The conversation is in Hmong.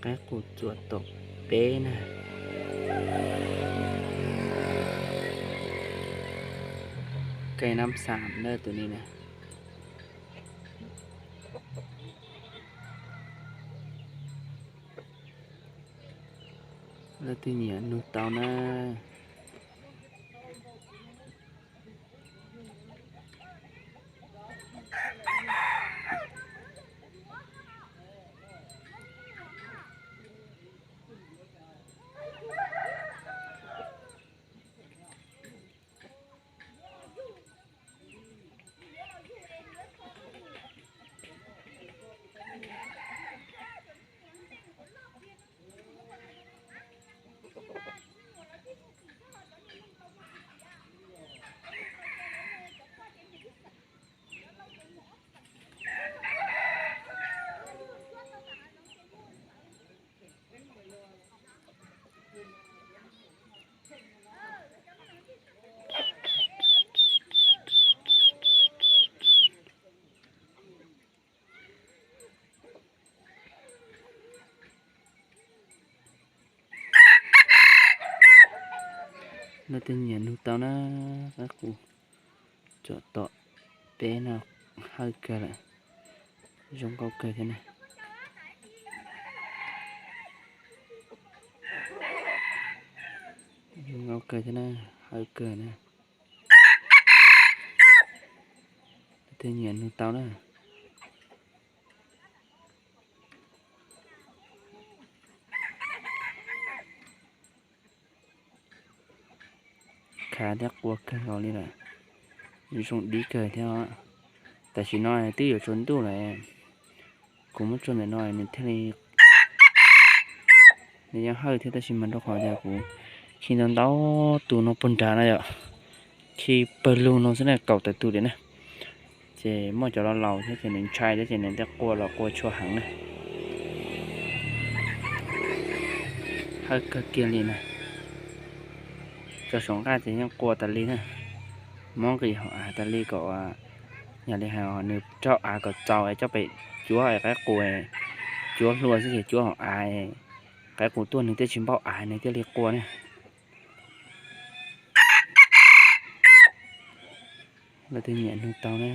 Qaib qus txuam tom peb na. Cây năm xàm na tus ni na. Leej twg nyiam nug tau na. Leej twg nyiam nug tau na, qaib qus txuam tom peb no hawj kawg lawm, zoo nkauj kawg thiab na. Zoo nkauj kawg thiab na, hawj kawg na. Leej twg nyiam nug tau na. Khav thiab qua kawg nkaus li lawm, zoo dib kawg thiab. Tam sim no twb yuav tsaus ntuj lawm, kuv muab tso ntawm no nws thiaj li, nws yeej hawj thiab tab sis mas rau qhov tias kuv khi ntau ntau tus no puag nrad no yom, khi pawg lug no xwb na, kaum tawm tus tiam na. Ces muaj cov laus laus thiab ces nws ntshai thiab ces nws thiaj qua los qua tshua heev na. Hawj kawg kiag li na. Tso saum nqaj ces yeej qua tas li na. Muab nqis hauv av tas li kom, yog li hais nws rau av kom txaus es coj pem cuab es qaib qus, cuab hlua xwb ces cuab hauv av, qaib qus tuaj nws thiaj tsis npau av nws thiaj li qua na. Leej twg nyiam nug tau na.